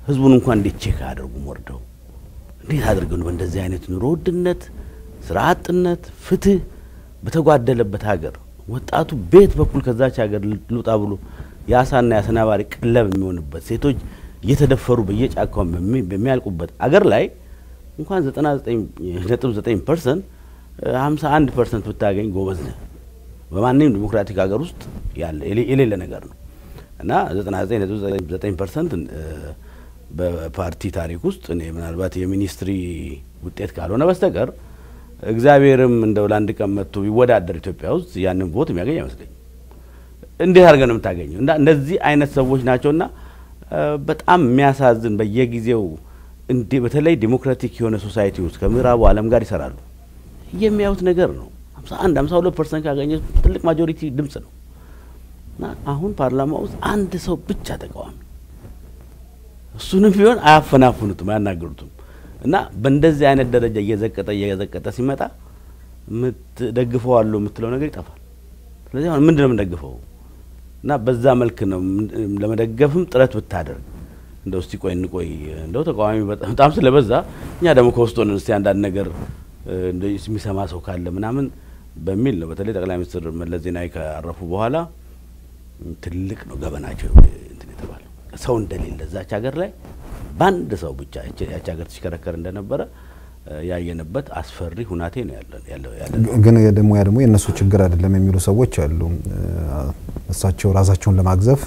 ህዝቡን እንኳን እንዴት check አያደርጉም? ወርደው እንዴት አድርገው ነው በእንደዚህ አይነት ኑሮ ውድነት፣ ስራ አጥነት፣ ፍትህ በተጓደለበት ሀገር ወጣቱ ቤት በኩል ከዛች ሀገር ልውጣ ብሎ የአሳና የአሰናባሪ ቀለብ የሚሆንበት፣ ሴቶች እየተደፈሩ በየጫካው በሚያልቁበት አገር ላይ እንኳን 99.9% 51% ብታገኝ ጎበዝ ነህ። በማንኛውም ዲሞክራቲክ ሀገር ውስጥ ያለ የሌለ ነገር ነው። እና 99.9% በፓርቲ ታሪክ ውስጥ እኔ ምናልባት የ ministry ውጤት ካልሆነ በስተቀር እግዚአብሔርም እንደው ለአንድ ቀን መጥቶ ቢወዳደር ኢትዮጵያ ውስጥ ያንን vote የሚያገኝ አይመስለኝም። እንዴት አድርገህ ነው የምታገኘው? እና እንደዚህ አይነት ሰዎች ናቸውና በጣም የሚያሳዝን በየጊዜው እንዴ በተለይ ዲሞክራቲክ የሆነ society ውስጥ ከምዕራቡ ዓለም ጋር ይሰራሉ የሚያዩት ነገር ነው። 51 52% ካገኘ ትልቅ majority ድምጽ ነው። እና አሁን ፓርላማ ውስጥ አንድ ሰው ብቻ ተቃዋሚ፣ እሱንም ቢሆን አያፈናፍኑትም፣ አያናግሩትም። እና በእንደዚህ አይነት ደረጃ እየዘቀጠ እየዘቀጠ ሲመጣ የምትደግፈው አለው የምትለው ነገር ይጠፋል። ስለዚህ አሁን ምንድን ነው የምንደግፈው? እና በዛ መልክ ነው ለመደገፍም ጥረት ብታደርግ እንደው እስቲ ቆይ እንቆይ፣ እንደው ተቃዋሚ በጣም ስለበዛ እኛ ደግሞ ከውስጥ ሆነን እስቲ አንዳንድ ነገር እንደው የሚሰማ ሰው ካለ ምናምን በሚል ነው። በተለይ ጠቅላይ ሚኒስትር መለስ ዜናዊ ካረፉ በኋላ ትልቅ ነው ገበናቸው እንትን የተባለው፣ ሰው እንደሌለ እዛች ሀገር ላይ በአንድ ሰው ብቻ ያች ሀገር ትሽከረከር እንደነበረ ያየንበት አስፈሪ ሁናቴ ነው ያለው። ግን ደግሞ ያ ደግሞ የእነሱ ችግር አይደለም የሚሉ ሰዎች አሉ። እሳቸው ራሳቸውን ለማግዘፍ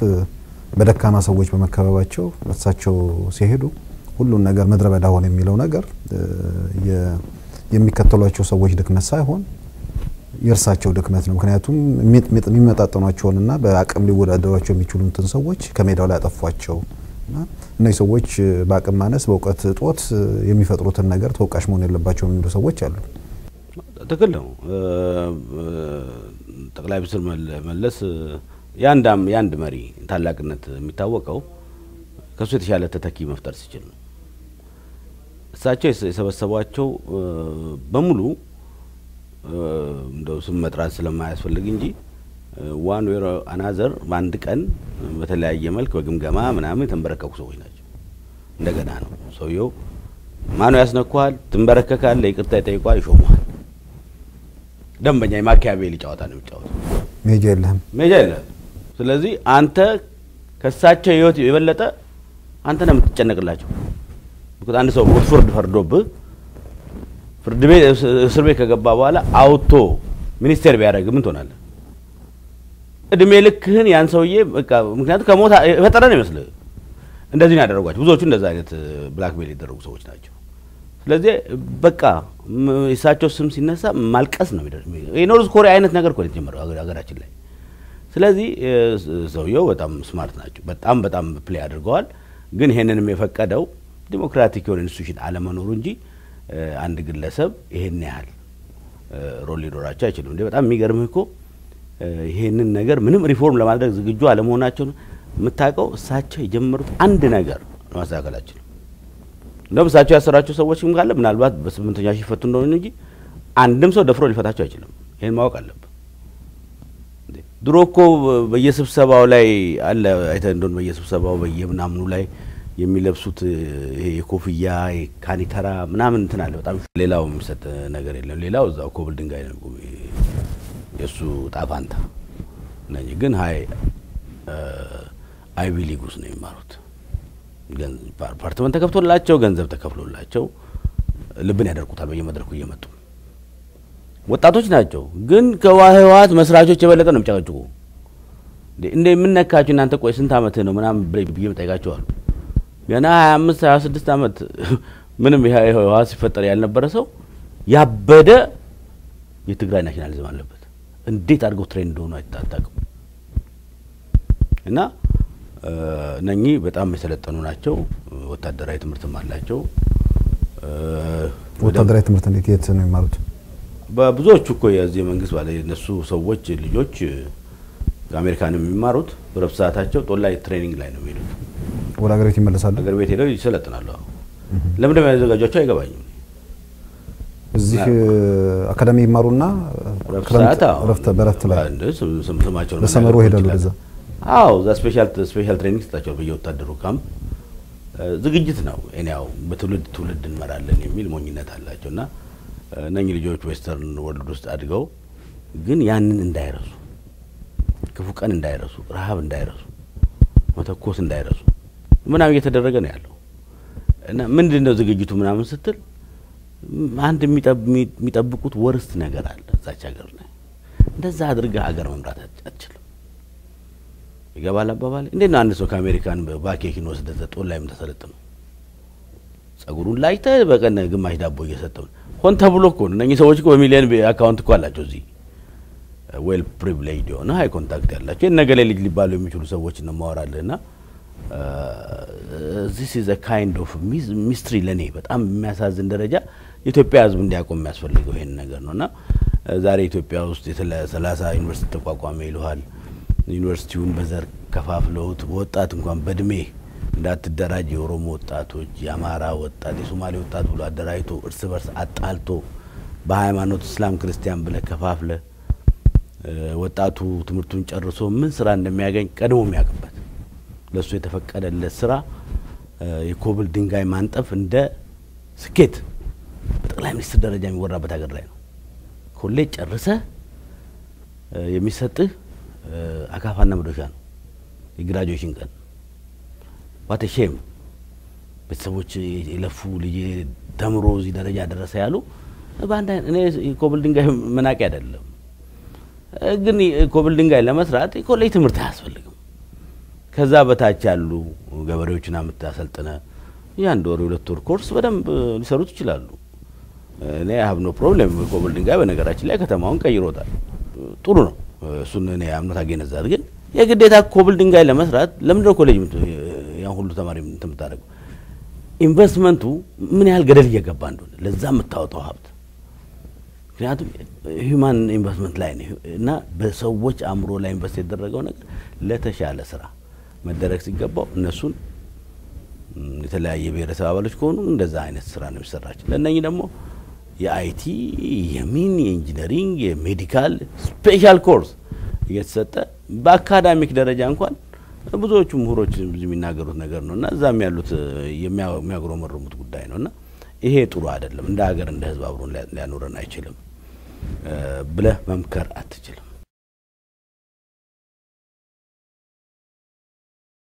በደካማ ሰዎች በመከበባቸው እሳቸው ሲሄዱ ሁሉን ነገር ምድረ በዳ ሆነ የሚለው ነገር የሚከተሏቸው ሰዎች ድክመት ሳይሆን የእርሳቸው ድክመት ነው። ምክንያቱም የሚመጣጠኗቸውንና በአቅም ሊወዳደሯቸው የሚችሉትን ሰዎች ከሜዳው ላይ አጠፏቸው እና እነዚህ ሰዎች በአቅም ማነስ በእውቀት እጦት የሚፈጥሩትን ነገር ተወቃሽ መሆን የለባቸው የሚሉ ሰዎች አሉ። ትክክል ነው። ጠቅላይ ሚኒስትር መለስ የአንድ መሪ ታላቅነት የሚታወቀው ከእሱ የተሻለ ተተኪ መፍጠር ሲችል ነው። እሳቸው የሰበሰቧቸው በሙሉ እንደው ስም መጥራት ስለማያስፈልግ እንጂ one way or another በአንድ ቀን በተለያየ መልክ በግምገማ ምናምን የተንበረከኩ ሰዎች ናቸው። እንደገና ነው ሰውየው ማነው ያስነኳል፣ ትንበረከካለህ፣ ይቅርታ ይጠይቋል፣ ይሾመዋል። ደንበኛ የማኪያቬሊ ጨዋታ ነው የሚጫወተው። ሜጃ የለህም፣ ሜጃ የለህም። ስለዚህ አንተ ከሳቸው ህይወት የበለጠ አንተ ነው የምትጨነቅላቸው። አንድ ሰው ፍርድ ፈርዶብህ ፍርድ ቤት እስር ቤት ከገባ በኋላ አውጥቶ ሚኒስቴር ቢያደርግ ምን ትሆናለህ? እድሜ ልክህን ያን ሰውዬ በቃ ምክንያቱም ከሞት የፈጠረ ነው ይመስልህ። እንደዚህ ነው ያደረጓቸው። ብዙዎቹ እንደዛ አይነት blackmail የተደረጉ ሰዎች ናቸው። ስለዚህ በቃ የእሳቸው ስም ሲነሳ ማልቀስ ነው። የ North Korea አይነት ነገር እኮ ነው የተጀመረው ሀገራችን ላይ። ስለዚህ ሰውየው በጣም smart ናቸው። በጣም በጣም play አድርገዋል። ግን ይሄንንም የፈቀደው ዲሞክራቲክ የሆነ institution አለመኖሩ እንጂ አንድ ግለሰብ ይሄን ያህል role ሊኖራቸው አይችልም። እንዴ በጣም የሚገርምህ እኮ ይሄንን ነገር ምንም ሪፎርም ለማድረግ ዝግጁ አለመሆናቸውን የምታውቀው እሳቸው የጀመሩት አንድ ነገር ለማስተካከል አይችልም። እንደውም እሳቸው ያሰሯቸው ሰዎችም ካለ ምናልባት በ8ኛ ሺህ ይፈቱ እንደሆነ እንጂ አንድም ሰው ደፍሮ ሊፈታቸው አይችልም። ይሄን ማወቅ አለብህ። ድሮ እኮ በየስብሰባው ላይ አለ አይተህ እንደሆነ በየስብሰባው በየምናምኑ ላይ የሚለብሱት ይሄ የኮፍያ የካኒተራ ምናምን እንትን አለ። በጣም ሌላው የሚሰጥ ነገር የለም። ሌላው እዛው ኮብል ድንጋይ ነው የእሱ ጣፋንታ። እነኚህ ግን high Ivy League ውስጥ ነው የሚማሩት። አፓርትመንት ተከፍቶላቸው ገንዘብ ተከፍሎላቸው ልብን ያደርቁታል በየመድረኩ እየመጡ። ወጣቶች ናቸው፣ ግን ከህወሓት መስራቾች የበለጠ ነው የሚጨቀጭቁ። እንደ የምነካችሁ እናንተ ቆይ ስንት ዓመትህ ነው ምናምን ብዬ እጠይቃቸዋለሁ። ገና 25 26 ዓመት ምንም ህወሓት ሲፈጠር ያልነበረ ሰው ያበደ የትግራይ nationalism አለበት። እንዴት አድርገው train እንደሆኑ አታውቅም። እና እነኚህ በጣም የሰለጠኑ ናቸው። ወታደራዊ ትምህርትም አላቸው። ወታደራዊ ትምህርት እንዴት የት ነው የሚማሩት? በብዙዎቹ እኮ የዚህ መንግስት ባለ የነሱ ሰዎች ልጆች አሜሪካን የሚማሩት በረፍት ሰዓታቸው ጦላይ training ላይ ነው የሚሄዱት። ወደ ሀገር ቤት ይመለሳሉ። ሀገር ቤት ሄደው ይሰለጥናሉ። ለምን እንደሚያዘጋጇቸው አይገባኝም። እዚህ አካዳሚ ይማሩና በረፍት ላይ ስማቸውን በ summer ኡ ይሄዳሉ ወደዛ። አዎ እዛ special training ይሰጣቸዋል በየወታደሩ ካምፕ። ዝግጅት ነው። እኔያው በትውልድ ትውልድ እንመራለን የሚል ሞኝነት አላቸውና እነኚህ ልጆች western world ውስጥ አድገው ግን ያንን እንዳይረሱ፣ ክፉ ቀን እንዳይረሱ፣ ረሃብ እንዳይረሱ፣ መተኮስ እንዳይረሱ ምናምን እየተደረገ ነው ያለው። እና ምንድነው ዝግጅቱ ምናምን ስትል አንድ የሚጠብቁት worst ነገር አለ እዛች ሀገር ላይ። እንደዛ አድርገህ ሀገር መምራት አትችልም። ይገባል አባባል። እንዴት ነው አንድ ሰው ከአሜሪካን vacation ወስደህ ጦር ላይ የምታሰለጥነው? ጸጉሩን ላጭተህ በቀን ግማሽ ዳቦ እየሰጠው ሆን ተብሎ እኮ ነው። እነኚህ ሰዎች እኮ በሚሊዮን account እኮ አላቸው እዚህ well privileged የሆነ high contact ያላቸው የነገሌ ልጅ ሊባሉ የሚችሉ ሰዎች ነው የማወራልህ። እና this is a kind of mystery ለኔ በጣም የሚያሳዝን ደረጃ የኢትዮጵያ ሕዝብ እንዲያቆም የሚያስፈልገው ይሄን ነገር ነውና ዛሬ ኢትዮጵያ ውስጥ 30 ዩኒቨርሲቲ ተቋቋመ ይሉሃል። ዩኒቨርሲቲውን በዘር ከፋፍለውት ወጣት እንኳን በእድሜ እንዳትደራጅ የኦሮሞ ወጣቶች፣ የአማራ ወጣት፣ የሶማሌ ወጣት ብሎ አደራጅቶ እርስ በርስ አጣልቶ በሃይማኖት እስላም ክርስቲያን ብለህ ከፋፍለ ወጣቱ ትምህርቱን ጨርሶ ምን ስራ እንደሚያገኝ ቀድሞ የሚያውቅበት ለሱ የተፈቀደለት ስራ የኮብል ድንጋይ ማንጠፍ እንደ ስኬት በጠቅላይ ሚኒስትር ደረጃ የሚወራበት ሀገር ላይ ነው። ኮሌጅ ጨርሰህ የሚሰጥህ አካፋና መዶሻ ነው የ graduation ቀን። What shame! ቤተሰቦች የለፉ ልጄ ተምሮ እዚህ ደረጃ ደረሰ ያሉ በአንድ እኔ ኮብል ድንጋይ መናቂ አይደለም፣ ግን ኮብል ድንጋይ ለመስራት የኮሌጅ ትምህርት አያስፈልግም። ከዛ በታች ያሉ ገበሬዎችን አምጥተህ የአንድ ወር የሁለት ወር ኮርስ በደንብ ሊሰሩት ይችላሉ። እኔ have no problem። ኮብል ድንጋይ በነገራችን ላይ ከተማውን ቀይሮታል፣ ጥሩ ነው። እሱን እኔ አምኖት አገነዛት። ግን የግዴታ ኮብል ድንጋይ ለመስራት ለምንድን ነው ኮሌጅ ያን ሁሉ ተማሪ እንትን የምታደርገው? ኢንቨስትመንቱ ምን ያህል ገደል እየገባ እንደሆነ ለዛ የምታወጣው ሀብት፣ ምክንያቱም human investment ላይ ነው እና በሰዎች አእምሮ ላይ invest የተደረገው ነገር ለተሻለ ስራ መደረግ ሲገባው እነሱን የተለያየ ብሔረሰብ አባሎች ከሆኑ እንደዛ አይነት ስራ ነው የሚሰራቸው። ለእነኚህ ደግሞ የ IT የሚን የ engineering የ medical special course እየተሰጠ በ academic ደረጃ እንኳን ብዙዎቹ ምሁሮች ብዙ የሚናገሩት ነገር ነው እና እዛም ያሉት የሚያጉረመርሙት ጉዳይ ነው እና ይሄ ጥሩ አይደለም። እንደ ሀገር እንደ ሕዝብ አብሮን ሊያኖረን አይችልም ብለህ መምከር አትችልም።